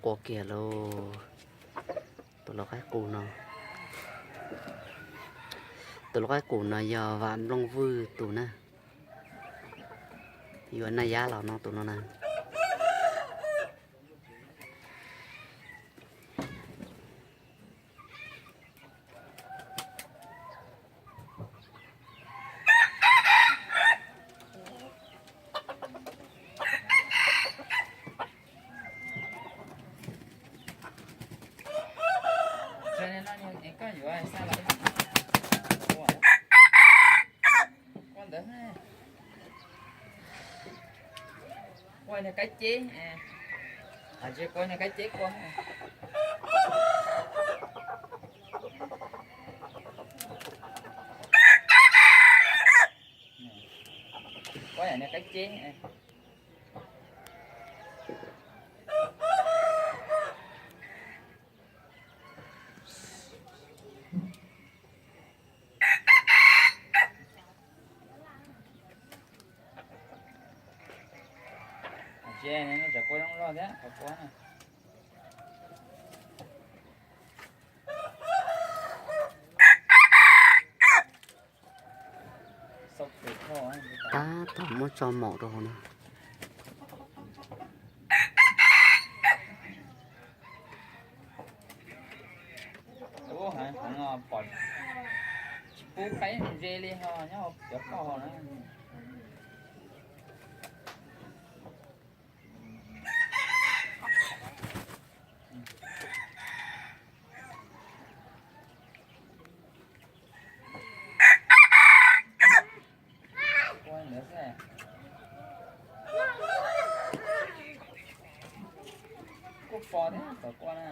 qua kiag lauj. Tus lau qaib qus no, tus lau qaib qus no yog Vam Nplooj Vwj tus na. Yuav Naj Yab los no tus no na. Qua niag qaib ceb, tsis qua niag qaib ceb qua. Qua niag qaib ceb. Tsis, tsam qua zoo zog thiab qhov qua na. Tab tom muab tso maum rau hauv no. Tsis pub qaib ze li ho nyob cov koj hauv na. Kuj pom thiab tom kua na.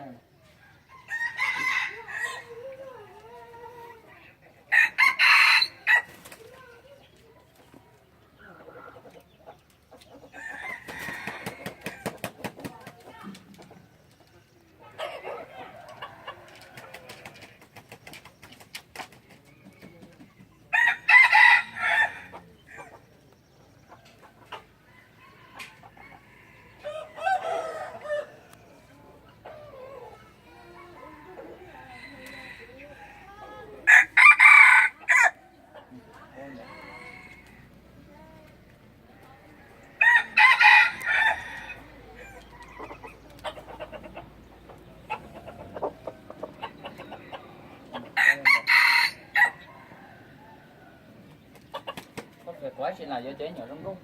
Koj pem kuv tab sis lam yuav cov ib nyuam zoo nkauj.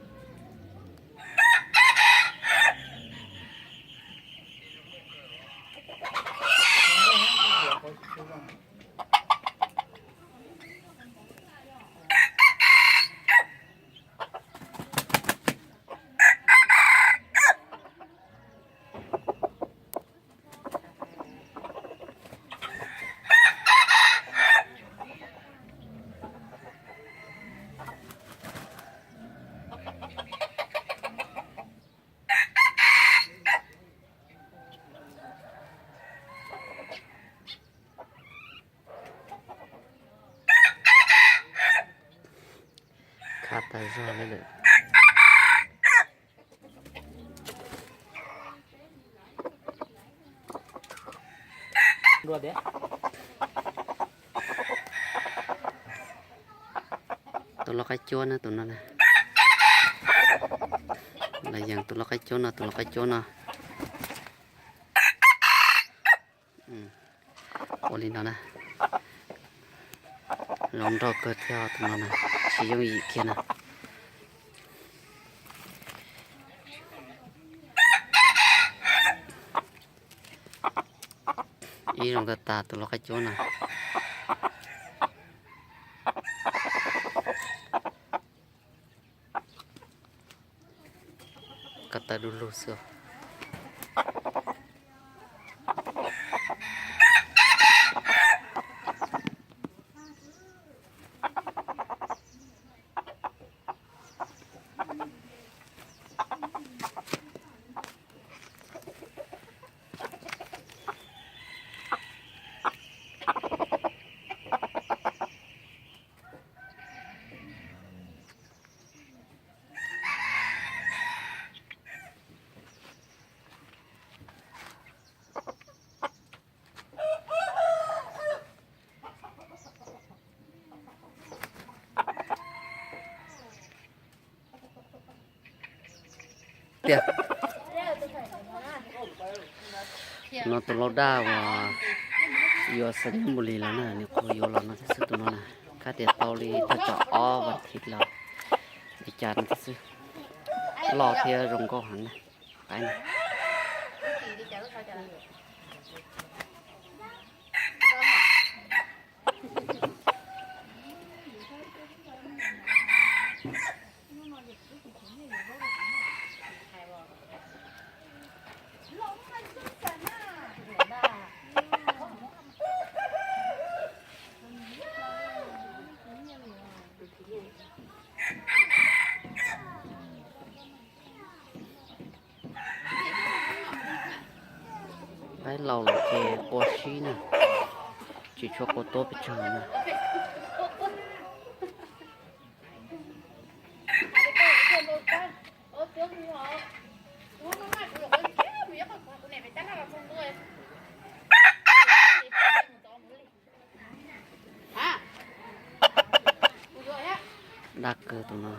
Khab tag zog li lawm. Tus lau qaib cuab na tus no na. Los yees tus lau qaib cuab no, tus lau qaib cuab no. Ua li no na. Zoo nraug kawg thiab tus no na, tsis yooj yim kiag na. Ib zoo kawg tas tus lau qaib cuab no. Koj tawv du lug xwb. tiag. No tus lau daj uas yuav xav nyob npaum li lawm na, nws qhuav yuav los no thiab xwb tus no na. Kab tias tau li thaj tsam ob vas thiv los li cas no thiab xwb. Loj thiab zoo nkauj heev na. Qaib na. Qaib laus lawm ces qua sib na, tsis tshua qua tuab pes tsawg na. Daj kawg tus no.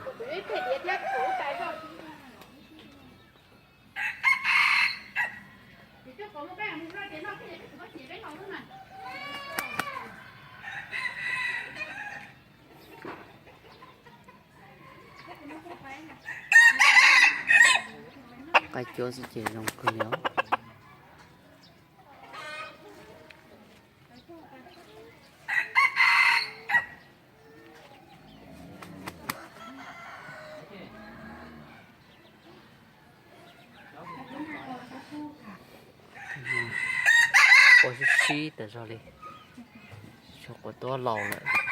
Qaib cuab xwb ces zoo kawg li os. Qua sib sib tas zog li, tsis tshua qua tuab, laus lawm.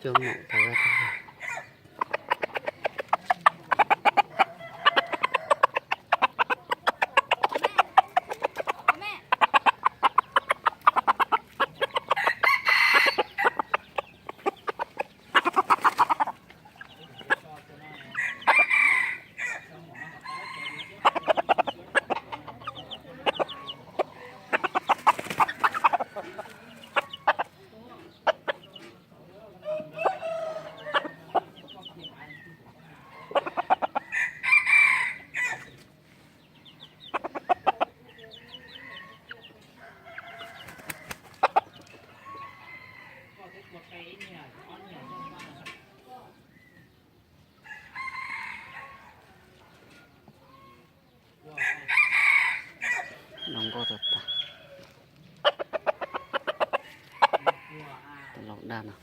Coj mus tau. Zoo nkauj tas tas. Tus laus daj no.